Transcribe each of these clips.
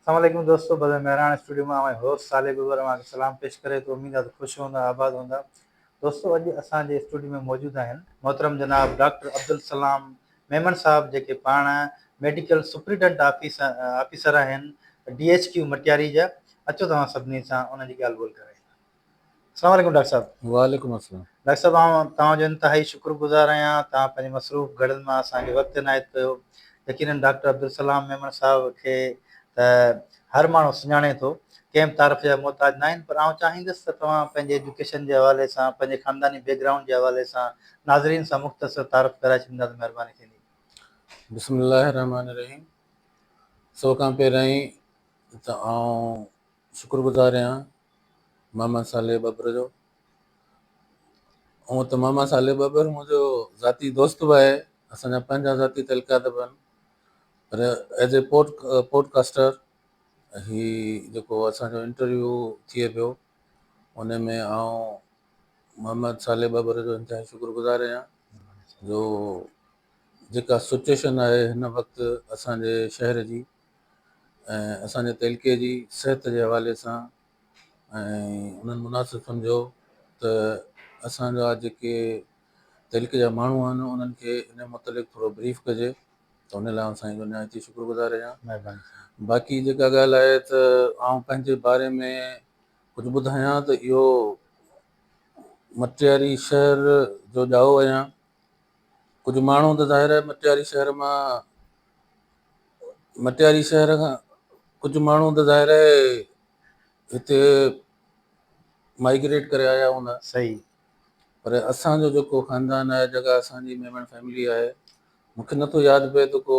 السلام عليڪم دوستو بزم مهراڻ اسٽوڊيو مان اوهان هوسٽ صالح گلبر اوهان کي سلام پيش ڪري ٿو. اميد آهي ته خوش هوندا، آباد هوندا. دوستو اڄ اسان جي اسٽوڊيو ۾ موجود آهن محترم جناب ڊاڪٽر عبدالسلام ميمڻ صاحب، جيڪي پاڻ ميڊيڪل سپرنٽنڊنٽ آفيسر آهن ڊي ايڇ ڪيو مٽياري جا. اچو توهان سڀني سان انهن جي ڳالهه ٻولهه ڪرايون ٿا. السلام عليڪم ڊاڪٽر صاحب. وعليڪم السلام. ڊاڪٽر صاحب آئون توهان جو انتهائي شڪر گذار آهيان، توهان پنهنجي مصروف گهڙين مان اسان کي وقت عنايت ڪيو. يقينن ڊاڪٽر عبدالسلام ميمڻ صاحب کي ته هر ماڻهو سڃاڻي ٿو، ڪنهن به تعارف جا محتاج ناهن، پر آئون چاهيندس ته توهان پنهنجي ايجوڪيشن جي حوالي سان، پنهنجي خانداني بيڪ گرائونڊ جي حوالي سان ناظرين سان مختصر تعارف ڪرائي ڇڏيندا ته مهرباني ٿيندي. بسم الله الرحمٰن الرحيم سڀ کان پهريائين ته آئون شڪر گذار آهيان محمد صالح ٻٻر جو. هونء ته محمد صالح ٻٻر منهنجو ذاتي دوست به آهي، اسان جا پنهنجا ذاتي تعلقات به آهن، پر ايز اي پوڊ ڪاسٽر هي جيڪو اسان جو انٽرويو ٿئي پيو ان ۾ آئون محمد صالح ٻٻر جو انتهائي شڪر گذار آهيان جو جيڪا سچويشن آهي هن وقت اسان جي شهر جي ۽ اسان جي تعلقي جي صحت جي حوالي سان ۽ انهن مناسب سمجهيو ته اسان جا جيڪي تعلقي جا ماڻهو آهن انهن کي ان متعلق ٿورو بريف ڪجي ته ان لاء آئون سائين جو نهايت ئي شڪر گذار آهيان. باقي جيڪا ڳالهه آهي ته آئون پنهنجي باري ۾ ڪجهه ٻڌايان ته اهو مٽياري شهر جو ڄائو آهيان. ڪجهه ماڻهو ته ظاهر آهي مٽياري شهر مان مٽياري شهر کان ڪجهه ماڻهو ته ظاهر آهي هتي مائگريٽ ڪري آيا هوندا. صحيح. پر اسان جو جيڪو خاندان آهي، جيڪا اسان جي ميمڻ فيملي آهي، مون کي نٿو ياد پئي ته ڪو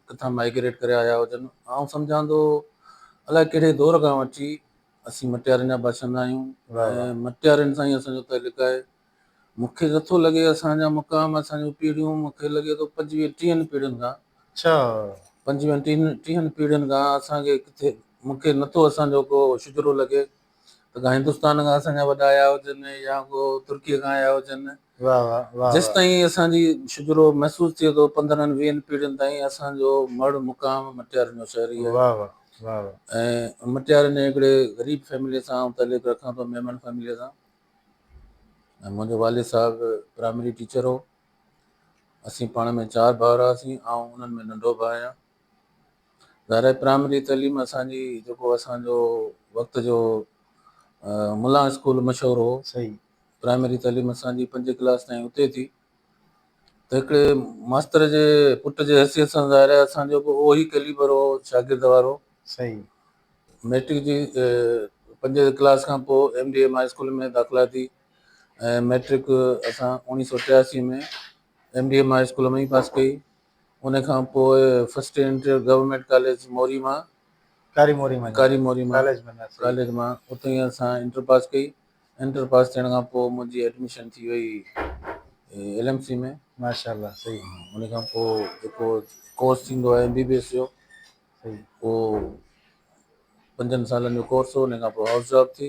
ڪٿان مائگريٽ ڪري آيا هجن. آئون سمجهان ٿو الائي ڪهڙي دور کان وٺي اسين مٽيارين جا باشندا آهيون ۽ مٽيارين سان ئي اسان جو تعلق آهي. مون کي نٿو لڳي اسان جا مقام، اسان جون پيڙهيون، مون کي لڳي ٿو پنجويهن ٽيهن پيڙهين کان، پنجويهن ٽيهن پيڙهين کان اسان کي ڪٿي مون کي نٿو اسان جو ڪو شجرو لڳي ته ڪا هندستان کان اسان جا وڏا آيا هجن يا ڪو ترڪيء کان آيا هجن. جيستائين اسان جي شجرو محسوس ٿئي ٿو پندرهن ويهن پيڙهين تائين اسان جو مڙهه مقام مٽيارين جو شهر ئي آهي ۽ مٽيارين جي هڪڙي غريب فيمليء سان آئون تعلق رکان ٿو، ميمڻ فيمليء سان. ۽ منهنجو والد صاحب پرائمري ٽيچر هو. اسين پاڻ ۾ چار ڀائر هئاسين، آئون انهن ۾ ننڍو ڀاء آهيان. ظاهر آهي پرائمري تعليم اسان جي جيڪو اسان جو وقت جو ملان اسڪول مشهور هو. صحيح. پرائمري تعليم اسان جي پنجين ڪلاس تائين اتي ٿي ته هڪڙي ماستر جي پٽ جي حيثيت سان ظاهر آهي اسان جو به اهو ئي ڪيليبر هو شاگرد وارو. صحيح. مئٽرڪ جي پنجين ڪلاس کان پوء M D M high school ۾ داخلا ٿي ۽ مئٽرڪ اسان اوڻيهه سو ٽياسي ۾ M D M high school ۾ ئي پاس ڪئي. ان کان پوء first inter government college Mori مان، ڪاري موري مان، ڪاري موري مان ڪاليج مان اتي ئي اسان انٽر پاس ڪئي. انٽر پاس ٿيڻ کان پوء منهنجي ايڊميشن ٿي وئي ايل ايم سي ۾. ماشاءالله صحيح. ان کان پوء جيڪو ڪورس ٿيندو آهي ايم بي بي ايس جو اهو پنجن سالن جو ڪورس هو. ان کان پوء هائوس جاب ٿي.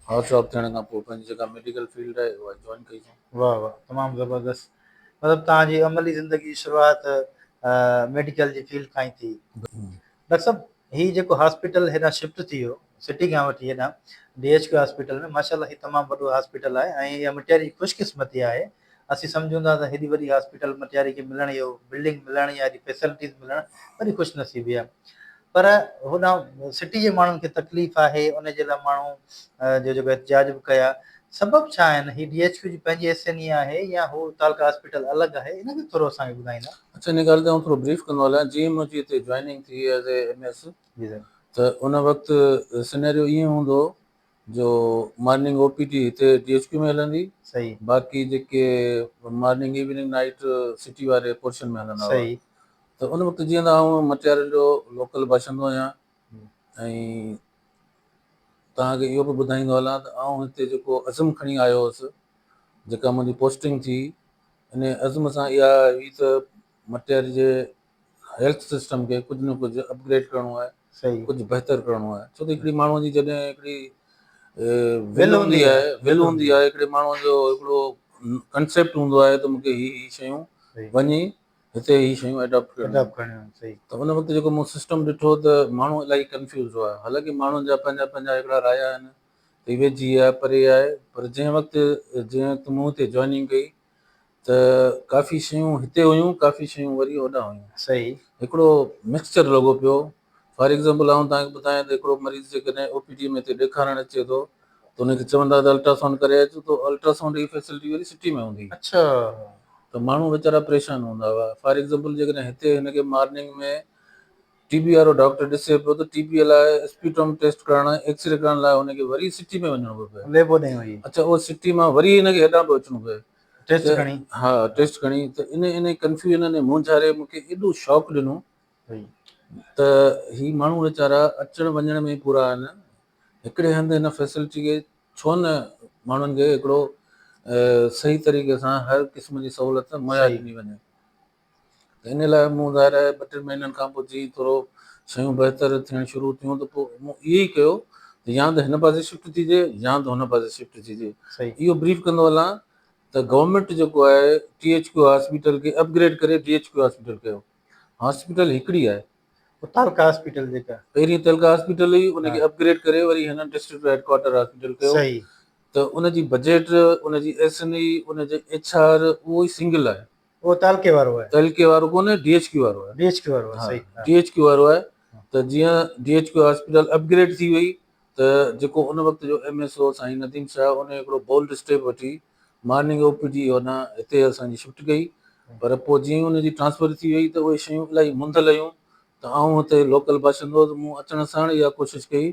هائوس جاب ٿيڻ کان پوء پنهنجي جيڪا ميڊيڪل فيلڊ آهي اها جوائن ڪئي سون. واه واه تمام زبردست. مطلب توهان جي عملي زندگي جي شروعات ميڊيڪل جي فيلڊ کان ئي ٿي. ڊاڪٽر صاحب هي جيڪو هاسپيٽل هيڏانهن شفٽ ٿي ويو سٽي کان وٺي هيڏانهن ڊي ايڇ ڪيو هاسپيٽل ۾ ماشاءالله هي تمام وڏو هاسپيٽل آهي ۽ اها مٽياري جي خوش قسمتي آهي. اسين سمجهون ٿا ته هيڏي وڏي هاسپيٽل مٽياري کي ملڻ، اهو بلڊنگ ملڻ يا هيڏي فيسلٽيز ملڻ وڏي خوش نصيبي آهي. پر هوڏانهن سٽي جي ماڻهن کي تڪليف آهي، ان جي لاء ماڻهو جو جيڪو احتجاج به ڪيا، سبب ڇا آهن؟ هي ڊي ايڇ ڪيو جي پنهنجي ايس اين اي آهي يا هو تعلقه هاسپيٽل الڳ آهي؟ ان کي ٿورو اسان کي ٻڌائيندا. اڇا ان ڳالهه تي آئون ٿورو بريف ڪندو هلان، جيئن منهنجي هتي جوائننگ ٿي ايز اي ايم ايس جي سر. ته ان وقت سينيريو ائين هوندو هو جو مارننگ او پي ڊي هتي ڊي ايڇ ڪيو ۾ هلندي صحيح. باقي جيڪي مارننگ ايوننگ نائيٽ سٽي واري پورشن ۾ هلندا هئا. صحيح. ته ان وقت جيئن ته آئون مٽيارين جو لوڪل باشندو آهيان ۽ توهان کي اهو به ٻڌائيندو هلان ته آئون هتي جيڪو عزم کڻي آيو هوس جيڪا منهنجي پوسٽنگ ٿي ان عزم سان اها هئي ته مٽياري جي هيلٿ سسٽم کي ڪجهه نه ڪجهه اپگريڊ ڪرڻو آهي صحيح ڪجهه بهتر ڪرڻو آهي ڇو ته هڪڙي ماڻهو جي جڏهن هڪڙي ول هوندي آهي ول هوندي آهي هڪڙي ماڻهو جو هڪڙو ڪنسيپٽ هوندو آهي ته مونکي هي هي شيون وڃي هتي هي شيون اڊاپٽ ڪرڻيون اڊاپٽ ڪرڻيون آهن صحيح. ته ان وقت جيڪو مون سسٽم ڏٺو ته ماڻهو الاهي ڪنفيوز هئا حالانڪه ماڻهن جا پنهنجا پنهنجا هڪڙا رايا آهن ته هي ويجهي آهي پري آهي پر جنهن وقت جنهن وقت مون هتي جوائننگ ڪئي ته ڪافي شيون هتي هيون ڪافي شيون وري هوڏانهن هيون صحيح. هڪڙو مڪسچر لڳو پيو فار ايگزامپل آئون توهان کي ٻڌايان ته هڪڙو مريض جيڪڏهن او پي ڊي ۾ هتي ڏيکارڻ اچي ٿو ته ان کي چوندا ته الٽراسائونڊ ڪري اچ ته الٽراسائونڊ جي فيسلٽي وري سٽي ۾ هوندي اڇا. ته ماڻهو ويچارا پريشان هوندا هئا فار ايگزامپل جيڪڏهن هتي هن کي مارننگ ۾ ٽي بي وارو ڊاڪٽر ڏسي پيو ته ٽي بي لاء اسپيٽم ٽيسٽ ڪرڻ ايڪسري ڪرڻ لاء هن کي وري سٽي ۾ وڃڻو پيو پئي ليبو ڏئي وئي. اڇا اهو سٽي مان وري هن کي هيڏانهن پيو اچڻو پئي ٽيسٽ کڻي. ها ٽيسٽ کڻي ته ان ان ڪنفيوزن ۽ مونجهاري مون کي ايڏو شاڪ ڏنو ته هي ماڻهو ويچارا اچڻ وڃڻ ۾ ئي پورا آهن هڪڙي هنڌ هن فيسلٽي کي ڇو نه ماڻهن کي هڪڙو صحيح طريقي سان هر قسم جي سهولت مهيا ڏني وڃي ته ان لاء مون ظاهر آهي ٻه ٽن مهينن کان پوء جيئن ٿورو شيون بهتر ٿيڻ شروع ٿيون ته پوء مون اهو ئي ڪيو ته يا ته هن پاسي شفٽ ٿيجي يا ته هن پاسي شفٽ ٿيجي. اهو بريف ڪندو هلان ته گورنمينٽ جيڪو آهي ٽي ايڇ ڪيو هاسپيٽل کي اپگريڊ ڪري ڊي ايڇ ڪيو هاسپيٽل ڪيو. هاسپيٽل هڪڙي آهي. پوء تعلقه هاسپيٽل جيڪا. پهرين تعلقه هاسپيٽل هئي ان کي اپگريڊ ڪري وري هنن ڊسٽرڪٽ هيڊ ڪوارٽر هاسپيٽل ڪيو. ته ان جي بجيٽ، ان جي ايس اين اي، ان جي ايڇ آر اهو ئي سنگل آهي. اهو تعلقي وارو آهي. تعلقي وارو ڪونهي ڊي ايڇ ڪيو وارو آهي. ڊي ايڇ ڪيو وارو آهي صحيح. ڊي ايڇ ڪيو وارو آهي ته جيئن D H Q hospital upgrade ٿي وئي ته جيڪو ان وقت جو ايم ايس او سائين نديم شاهه ان هڪڙو بولڊ اسٽيپ وٺي مارننگ او پي ڊي هوڏانهن هتي اسان جي شفٽ ڪئي پر پوء جيئن ان جي ٽرانسفر ٿي وئي ته اهي شيون الاهي منڌل هيون ته آئون هتي لوڪل باشندو هوس مون اچڻ ساڻ اها ڪوشش ڪئي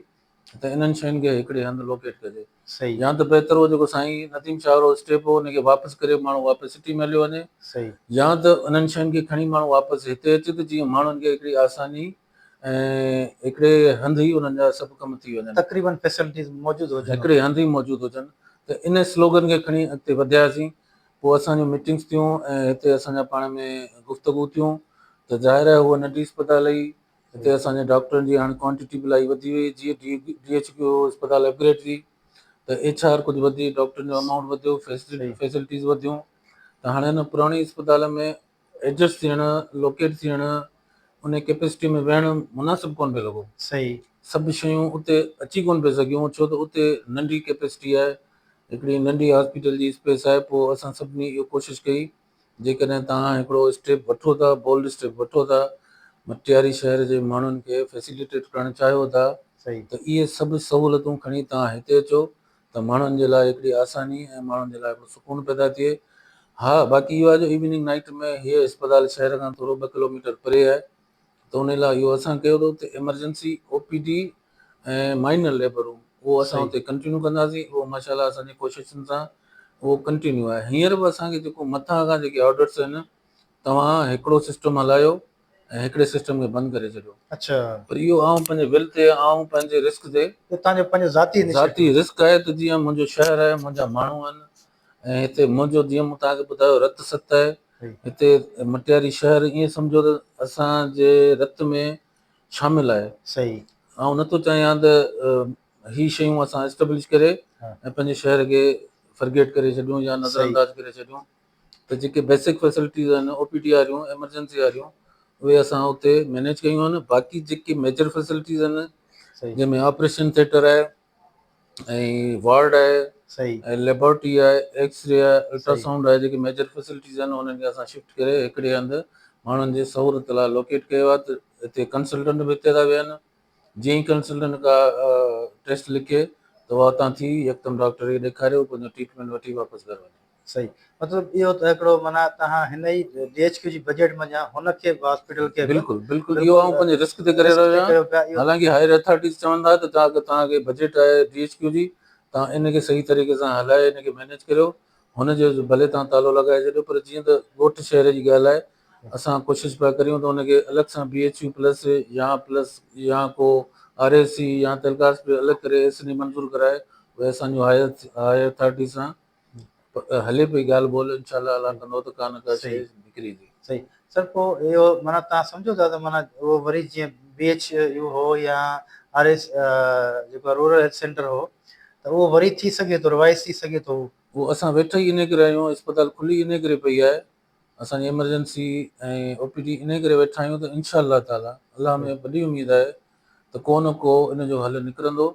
ته انهن شين کي هڪڙي هنڌ لوڪيٽ ڪجي. صحيح. يا ته بهتر هو جيڪو سائين نديم شاهه وارو اسٽيپ هو ان کي واپس ڪري ماڻهو واپس سٽي ۾ هليو وڃي. صحيح. يا ته انهن شين کي کڻي ماڻهو واپس هتي اچي ته جيئن ماڻهن کي هڪڙي آساني ۽ هڪڙي هنڌ ئي انهن جا سڀ ڪم ٿي وڃن. تقريبن فيسلٽيز موجود هجن. هڪڙي هنڌ ئي موجود هجن ته ان سلوگن کي کڻي اڳتي وڌياسين پوء اسان جون ميٽنگس ٿيون ۽ هتي اسان جا پاڻ ۾ گفتگو ٿيون ته ظاهر آهي هوء ننڍي اسپتال هئي هتي اسان جي ڊاڪٽرن جي هاڻي ڪوانٽيٽي به الاهي وڌي وئي جيئن ڊي ايڇ ڪيو اسپتال اپگريڊ ٿي ته ايڇ آر ڪجهه وڌي ڊاڪٽرن جو امائونٽ وڌيو فيسلٽيز وڌيون ته هاڻي هن پراڻي اسپتال ۾ ايڊجسٽ ٿيڻ لوڪيٽ ٿيڻ ان ڪيپيسٽي ۾ ويهڻ مناسب ڪونه پئي لڳو صحيح سڀ شيون اتي اچي ڪونه پئي سگهيون ڇو ته اتي ننڍي ڪيپيسٽي آهي هڪڙي ننڍي هاسپيٽل جي اسپيس آهي پوء اسان سڀني اهو ڪوشش ڪئي جيڪڏهن توهان هڪڙو اسٽيپ وٺو ٿا، بولڊ اسٽيپ وٺو ٿا، مٽياري شهر جي ماڻهن کي فيسليٽيٽ ڪرڻ چاهيو ٿا ته اهي سڀ سهولتون کڻي توهان هتي اچو ته ماڻهن جي لاء هڪڙي آساني ۽ ماڻهن جي لاء هڪڙو سڪون پيدا ٿئي. ها باقي اهو آهي جو ايوننگ نائيٽ ۾ هيء اسپتال شهر کان ٿورو ٻه ڪلوميٽر پري آهي ته ان لاء اهو اسان ڪيو ته اتي emergency, O P D ۽ minor labour room اهو اسان اتي ڪنٽينيو ڪنداسين اهو ماشاء الله اسان جي ڪوششن سان اهو ڪنٽينيو آهي هينئر به اسان کي جيڪو مٿان کان جيڪي آرڊرس آهن توهان هڪڙو سسٽم هلايو ۽ هڪڙي سسٽم کي بند ڪري ڇڏيو اڇا پر اهو آئون پنهنجي ول تي آئون پنهنجي رسڪ تي اهو توهان جو پنهنجو ذاتي ذاتي رسڪ آهي ته جيئن منهنجو شهر آهي منهنجا ماڻهو آهن ۽ هتي منهنجو جيئن مون توهان کي ٻڌايو رت ست آهي هتي مٽياري شهر ائين سمجهو ته اسان جي رت ۾ شامل آهي. صحيح. آئون نٿو چاهيان ته هي شيون اسان اسٽبلش ڪري ۽ پنهنجي شهر کي فرگيٽ ڪري ڇڏيون يا نظر انداز ڪري ڇڏيون ته جيڪي بيسڪ فيسلٽيز آهن او پي ڊي واريون ايمرجنسي واريون اهي اسان اتي مينيج ڪيون آهن باقي جيڪي ميجر فيسلٽيز آهن جنهن ۾ آپريشن ٿيٽر آهي ۽ وارڊ آهي صحيح ۽ ليبارٽري آهي ايڪس ري آهي الٽرا سائونڊ آهي جيڪي ميجر فيسلٽيز آهن انهن کي اسان شفٽ ڪري هڪڙي هنڌ ماڻهن جي سهولت لاء لوڪيٽ ڪيو آهي ته هتي ڪنسلٽنٽ به هتي ٿا ويهن جيئن ئي ڪنسلٽنٽ ڪا ٽيسٽ لکي ته اها اتان ٿي يڪدم ڊاڪٽر کي ڏيکاري هو پنهنجو ٽريٽمينٽ وٺي واپس گهر وڃي. صحيح مطلب اهو ته هڪڙو معنيٰ توهان هن ئي ڊي ايڇ ڪيو جي بجيٽ منجهان هن کي به هاسپيٽل کي به بلڪل بلڪل اهو آئون پنهنجي رسڪ تي ڪري رهيو آهيان حالانڪه هائر اٿارٽيز چون ٿا ته توهان کي بجيٽ آهي ڊي ايڇ ڪيو جي توهان ان کي صحيح طريقي سان هلائي ان کي مينيج ڪريو هن جو ڀلي توهان تالو لڳائي ڇڏيو پر جيئن ته ڳوٺ شهر جي ڳالهه آهي اسان ڪوشش پيا ڪريون ته ان کي الڳ سان بي ايڇ يو پلس يا پلس يا ڪو آر ايس سي يا تعلقه هاسپيٽل الڳ ڪري ايس اين اي منظور ڪرائي اهي اسان جو هائر اٿارٽي سان هلي پئي ڳالهه ٻولهه انشاء الله الله ڪندو ته ڪا نه ڪا شيء نڪري ايندي. صحيح سر پوء اهو معنيٰ توهان سمجهو ٿا ته معنيٰ اهو وري جيئن بي ايڇ يو هو يا آر ايس جيڪو رورل هيلٿ سينٽر هو ته اهو وري ٿي سگهي ٿو روائز ٿي سگهي ٿو. اهو اسان ويٺا ئي انهي ڪري آهيون اسپتال کلي انهي ڪري پئي آهي اسان جي ايمرجنسي ۽ او پي ڊي انهي ڪري ويٺا آهيون ته انشاء الله تعالي الله ۾ وڏي اميد آهي ته ڪو نه ڪو ان جو حل نڪرندو.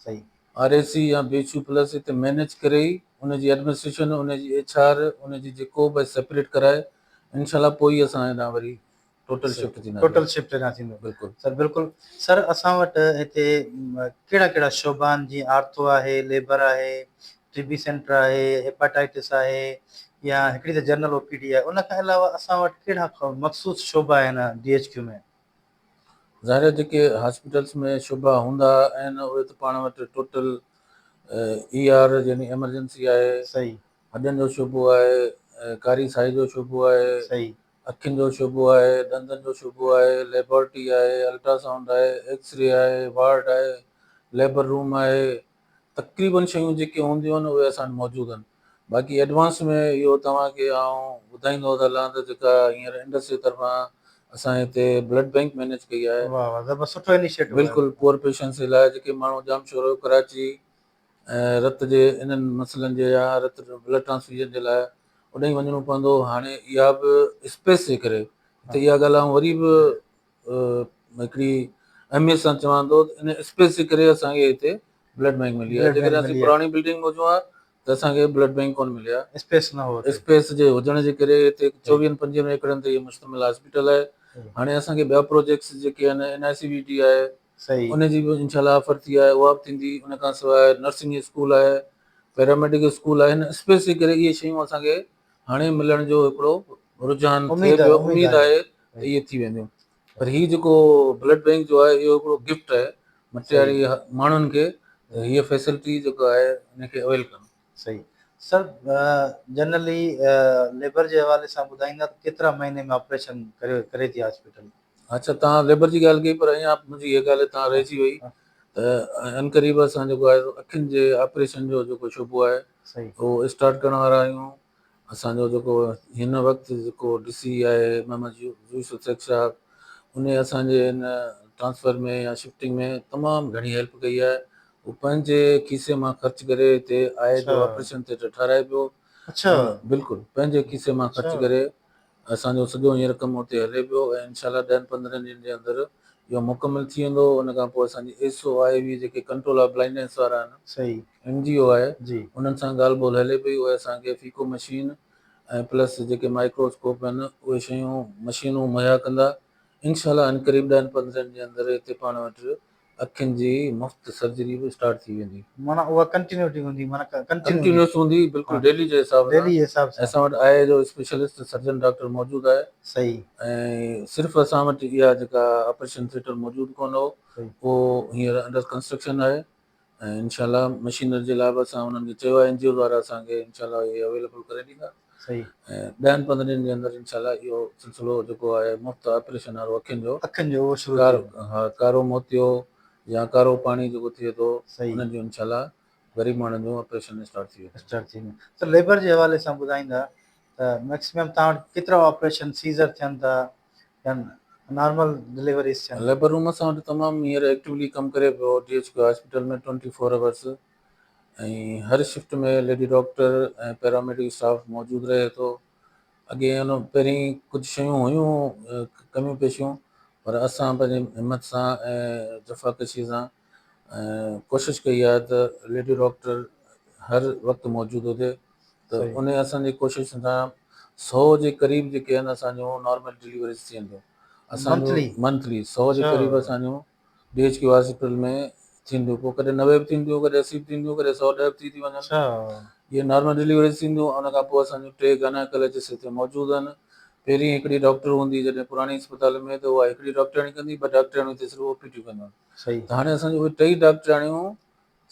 صحيح. آر اي سي يا بي ايڇ يو پلس هتي مينيج ڪري ئي ان جي ايڊمنسٽريشن ان جي ايڇ آر ان جي جيڪو به سيپريٽ ڪرائي انشاء الله پوء ئي اسان هيڏانهن وري ٽوٽل شفٽ ٿينداسين. ٽوٽل شفٽ هيڏانهن ٿيندو. بلڪل. سر بلڪل سر اسان وٽ هتي ڪهڙا ڪهڙا شعبا آهن جيئن آرٿو آهي ليبر آهي ٽي بي سينٽر آهي هيپاٽائٽس آهي يا هڪڙي ته جنرل او پي ڊي آهي ان کان علاوه اسان وٽ ڪهڙا مخصوص شعبا آهن ڊي ايڇ ڪيو ۾؟ ظاهر آهي جيڪي هاسپيٽلس ۾ شعبا هوندا آهن اهي ته پاڻ وٽ ٽوٽل اي آر يعني ايمرجنسي آهي صحيح. هڏن جو شعبو آهي ڪاري سائي جو شعبو آهي صحيح. اکين جو شعبو آهي، ڏندن جو شعبو آهي، ليبارٽري آهي، الٽراسائونڊ آهي، ايڪس ري آهي، وارڊ آهي، ليبر روم آهي، تقريبن شيون جيڪي هونديون آهن اهي اسان وٽ موجود آهن. باقي ايڊوانس ۾ اهو توهان کي آئون ٻڌائيندو ٿو هلان ته جيڪا هينئر انڊس جي طرفان اسان هتي بلڊ بئنڪ مينيج ڪئي آهي. واهه واهه زبردست سٺو انيشيٽو آهي. بلڪل پوئر پيشنٽس جي لاء جيڪي ماڻهو ڄامشورو، ڪراچي ۽ رت جي انهن مسئلن جي يا رت بلڊ ٽرانسفيوزن جي لاء اوڏانهن وڃڻو پوندو هو هاڻي اها به اسپيس جي ڪري ته اها ڳالهه آئون وري به هڪڙي اهميت سان چوان ٿو ته ان اسپيس جي ڪري اسان کي هتي بلڊ بئنڪ ملي آهي جيڪڏهن اسين پراڻي بلڊنگ ۾ هجون ها ته اسان کي بلڊ بئنڪ ڪونه ملي ها اسپيس نه هو اسپيس جي هجڻ جي ڪري هتي چوويهن پنجويهن ايڪڙن تي اهو مشتمل هاسپيٽل آهي هاڻي اسان کي ٻيا پروجيڪٽس جيڪي آهن N I C V D آهي ان جي به انشاء الله آفر ٿي آهي اها به ٿيندي ان کان سواء نرسنگ اسڪول آهي پيراميڊڪ اسڪول آهي هن اسپيس جي ڪري اهي شيون اسان کي هاڻي ملڻ جو هڪڙو رجحان ٿئي پيو اميد آهي ته اهي ٿي وينديون پر هي جيڪو بلڊ بينڪ جو آهي اهو هڪڙو گفٽ آهي مٽياري ماڻهن کي ته هيء فيسلٽي جيڪو آهي ان کي اويل ڪن. صحيح سر جنرلي ليبر جي حوالي سان ٻڌائيندا ته ڪيترا مهيني ۾ آپريشن ڪريو ڪري ٿي هاسپيٽل. اڇا توهان ليبر جي ڳالهه ڪئي پر اڃا منهنجي هيء ڳالهه هتان رهجي وئي ته عنقريب اسان جيڪو آهي اکين جي آپريشن جو جيڪو شعبو آهي اهو اسٽارٽ ڪرڻ وارا آهيون اسان جو جيڪو هن وقت جيڪو ڊي سي آهي محمد يوسف شيخ صاحب ان اسان جي هن ٽرانسفر ۾ يا شفٽنگ ۾ تمام گهڻي هيلپ ڪئي آهي هو پنهنجي کيسي مان خرچ ڪري هتي آء جو آپريشن ٿيٽر ٺهرائي پيو بلڪل پنهنجي کيسي مان خرچ ڪري اسان جو سڄو هينئر ڪم اتي هلي پيو ۽ انشاء الله ڏهن پندرهن ڏينهن جي اندر اهو مڪمل ٿي ويندو ان کان پوء اسان جي ايس او آء وي جيڪي ڪنٽرول آف بلائنڊنيس وارا آهن صحيح اين جي او آهي جي انهن سان ڳالهه ٻولهه هلي پئي اهي اسان کي فيڪو مشين ۽ پلس جيڪي مائڪروسڪوپ آهن اهي شيون مشينون مهيا ڪندا انشاء الله عنقريب ڏهن پندرهن ڏينهن اندر هتي پاڻ وٽ اکين جي مفت سرجري به اسٽارٽ ٿي ويندي. معنيٰ اها ڪنٽينيوٽي هوندي معنيٰ ڪنٽينيو ڪنٽينيوس هوندي بلڪل ڊيلي جي حساب سان ڊيلي جي حساب سان اسان وٽ آء جو اسپيشلسٽ سرجن ڊاڪٽر موجود آهي صحيح ۽ صرف اسان وٽ اها جيڪا آپريشن ٿيٽر موجود ڪونه هو اهو هينئر انڊر ڪنسٽرڪشن آهي ۽ انشاء الله مشينري جي لاء به اسان انهن کي چيو آهي اين جي اوز وارا اسان کي انشاء الله اهي اويليبل ڪري ڏيندا صحيح ۽ ڏهن پندرهن ڏينهن جي اندر انشاء الله اهو سلسلو جيڪو آهي مفت آپريشن وارو اکين جو اکين جو اهو شروع ٿي ويندو. ها ڪارو موتيو يا ڪارو پاڻي جيڪو ٿئي ٿو صحيح انهن جو انشاء الله غريب ماڻهن جو آپريشن اسٽارٽ ٿي ويندو. اسٽارٽ ٿي ويندو. سر ليبر جي حوالي سان ٻڌائيندا ته ميڪسيمم توهان وٽ ڪيترا آپريشن سيزر ٿين ٿا يا نارمل ڊليوريز ٿين ٿيون؟ ليبر روم اسان وٽ تمام هينئر ايڪٽيولي ڪم ڪري پيو D H Q hospital ۾ twenty four hours ۽ هر shift ۾ lady doctor ۽ paramedic staff موجود رهي ٿو. اڳي ان پهرين ڪجهه شيون هيون ڪميون پيشيون پر اسان پنهنجي همت سان ۽ جفاڪشي سان ڪوشش ڪئي آهي ته ليڊي ڊاڪٽر هر وقت موجود هجي ته ان اسان جي ڪوشش سان سو جي قريب جيڪي آهن اسان جون نارمل ڊليوريز ٿين ٿيون اسان جون منٿلي سو جي قريب اسان جون ڊي ايڇ ڪيو هاسپيٽل ۾ ٿينديون پوء ڪڏهن 90 به ٿينديون ڪڏهن 80 به ٿينديون ڪڏهن 110 به ٿي ٿي وڃن اهي نارمل ڊليوريز ٿينديون ان کان پوء اسان جون ٽي گائناڪالاجسٽ هتي موجود آهن پهرين هڪڙي ڊاڪٽر هوندي جڏهن پراڻي اسپتال ۾ ته اها هڪڙي ڊاڪٽرياڻي ڪندي ٻه ڊاڪٽرياڻيون هتي صرف او پي ٽيون ڪنديون ته هاڻي اسان جون اهي ٽئي ڊاڪٽرياڻيون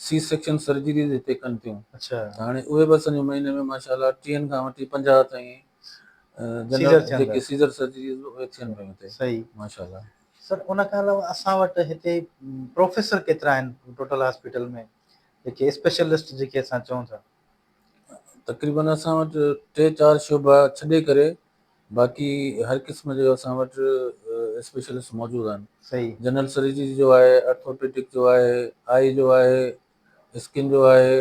سي سيڪشن سرجريز هتي ڪن ٿيون ته هاڻي اهي به اسان جون مهيني ۾ ماشاء الله ٽيهن کان وٺي 50 تائين جنرل جيڪي سيزر سرجريز اهي ٿين پيون هتي ماشاء الله. سر ان کان علاوه اسان وٽ هتي پروفيسر ڪيترا آهن ٽوٽل هاسپيٽل ۾ جيڪي اسپيشلسٽ جيڪي اسان چئون ٿا. تقريبن اسان وٽ ٽي چار شعبا ڇڏي ڪري باقي هر قسم جو اسان وٽ اسپيشلسٽ موجود آهن. صحيح. جنرل سرجري جو آهي، آرٿوپيڊڪ جو آهي، آئي جو آهي، اسڪن جو آهي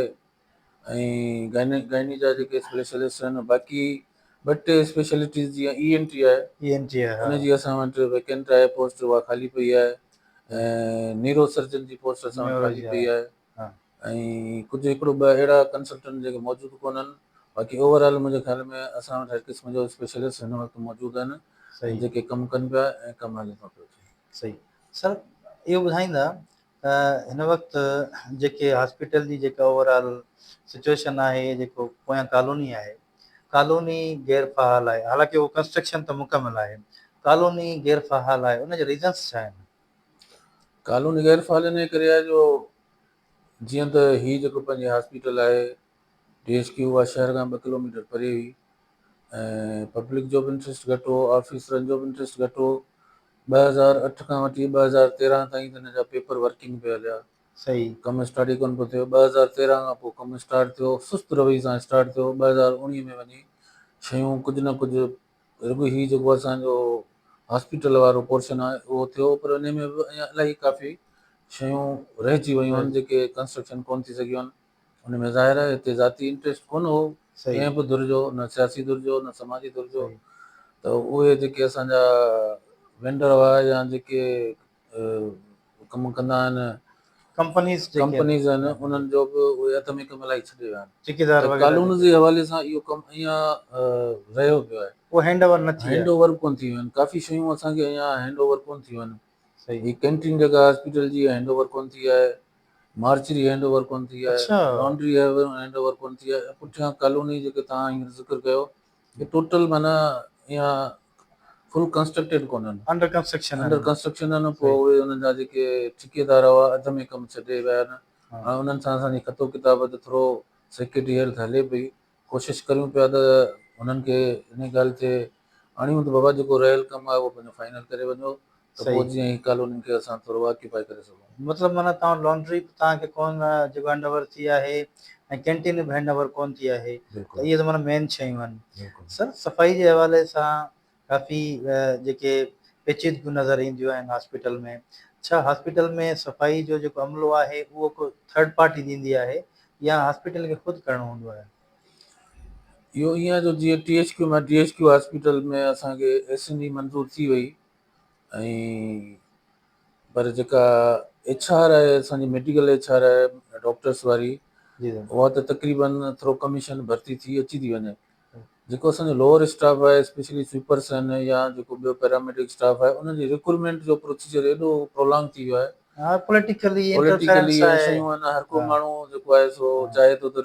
۽ گائني گائني جا جيڪي اسپيشلسٽ آهن باقي ٻه ٽي اسپيشلٽيز جيئن اي اين ٽي آهي، اي اين ٽي آهي، ان جي اسان وٽ ويڪنٽ آهي پوسٽ، اها خالي پئي آهي ۽ نيورو سرجن جي پوسٽ اسان وٽ خالي پئي آهي ۽ ڪجهه هڪڙو ٻه اهڙا ڪنسلٽنٽ جيڪي موجود ڪونهن. باقي اوور آل منهنجي خيال ۾ اسان وٽ هر قسم جو اسپيشلسٽ هن وقت موجود آهن جيڪي ڪم ڪن پيا ۽ ڪم هلي ٿو پيو. صحيح سر، اهو ٻڌائيندا ته هن وقت جيڪي هاسپيٽل جي جيڪا اوور آل سچويشن آهي، جيڪو پويان ڪالوني آهي، ڪالوني غير فعال آهي، حالانڪه اهو ڪنسٽرڪشن ته مڪمل آهي، ڪالوني غير فعال آهي، ان جا ريزنس ڇا آهن؟ ڪالوني غير فعال انهي ڪري آهي جو جيئن ته هي جيڪو پنهنجي هاسپيٽل آهي ڊي ايڇ ڪيو، اها شهر کان 2 ڪلوميٽر پري هئي ۽ پبلڪ جو به انٽريسٽ گهٽ هو، آفيسرن جو به انٽريسٽ گهٽ هو. 2008 کان وٺي 2013 تائين ته هن جا پيپر ورڪنگ پئي هليا، ڪم اسٽارٽ ئي ڪونه پيو ٿيو. 2013 کان پوء ڪم اسٽارٽ ٿيو، سست روي سان اسٽارٽ ٿيو. 2019 ۾ وڃي شيون ڪجهه نه ڪجهه، رڳو هي جيڪو اسان جو هاسپيٽل وارو پورشن آهي اهو ٿيو، پر ان ۾ به اڃا الاهي ڪافي شيون رهجي ويون آهن جيڪي ڪنسٽرڪشن ڪونه ٿي سگهيون آهن. ان ۾ ظاهر آهي هتي ذاتي انٽريسٽ ڪونه هو ڪنهن به ڌر جو، نه سياسي ڌر جو نه سماجي ڌر جو، ته اهي جيڪي اسان جا وينڊر هئا يا جيڪي ڪم ڪندا آهن ڪمپنيز ڪمپنيز آهن، انهن جو به اهي اڌ ۾ ڪم الائي ڇڏي ويا آهن. ٺيڪيدار وغيره ڪالوني جي حوالي سان اهو ڪم اڃا رهيو پيو آهي، اهو هينڊ اوور نه ٿي، هينڊ اوور ڪونه ٿي ويون آهن. ڪافي شيون اسان کي اڃا هينڊ اوور ڪونه ٿيون آهن. هي ڪينٽين جيڪا هاسپيٽل جي هينڊ اوور ڪونه ٿي آهي، مارچري هينڊ اوور ڪونه ٿي آهي، لانڊري هينڊ اوور ڪونه ٿي آهي. پٺيان ڪالوني جيڪي توهان هينئر ذڪر ڪيو، هي ٽوٽل معنيٰ اها فل ڪنسٽرڪٽيڊ ڪونهن، انڊر ڪنسٽرڪشن انڊر ڪنسٽرڪشن آهن. پوء اهي انهن جا جيڪي ٺيڪيدار هئا اڌ ۾ ڪم ڇڏي ويا آهن. هاڻي انهن سان اسان جي خط و ڪتابت ٿورو سيڪريٽري هيلٿ هلي پئي، ڪوشش ڪريون پيا ته انهن کي ان ڳالهه تي آڻيون ته بابا جيڪو رهيل ڪم آهي اهو پنهنجو فائنل ڪري وڃو ته پوء جيئن هي ڪالونين کي اسان ٿورو آڪيوپائي ڪري سگهون. مطلب معنيٰ توهان لانڊري به توهان کي ڪون جيڪو هينڊ اوور ٿي آهي ۽ ڪينٽين به هينڊ اوور ڪون ٿي آهي ته اهي ته معنيٰ مين شيون آهن. سر صفائي جي حوالي سان ڪافي جيڪي پيچيدگيون نظر اينديون آهن هاسپيٽل ۾، ڇا هاسپيٽل ۾ صفائي جو جيڪو عملو آهي اهو ڪو ٿرڊ پارٽي ڏيندي آهي يا هاسپيٽل کي خود ڪرڻو هوندو آهي؟ اهو ائين آهي جو جيئن ٽي ايڇ ڪيو مان ڊي ايڇ ڪيو هاسپيٽل ۾ اسان کي ايس اين جي منظور ٿي وئي ۽ پر جيڪا ايڇ آر آهي اسان جي ميڊيڪل ايڇ آر آهي ڊاڪٽرس واري، اها ته تقريبن ٿرو ڪميشن ڀرتي ٿي اچي ٿي وڃي. جيڪو اسان جو لوئر اسٽاف آهي، اسپيشلي سوئپرس آهن يا جيڪو ٻيو پيراميڊڪ اسٽاف آهي، انهن جي ريڪروٽمينٽ جو پروسيجر ايڏو پرولانگ ٿي ويو آهي. ها، پوليٽيڪلي انٽرفيرنس آهي، شيون آهن، هر ڪو ماڻهو جيڪو آهي سو چاهي ٿو ته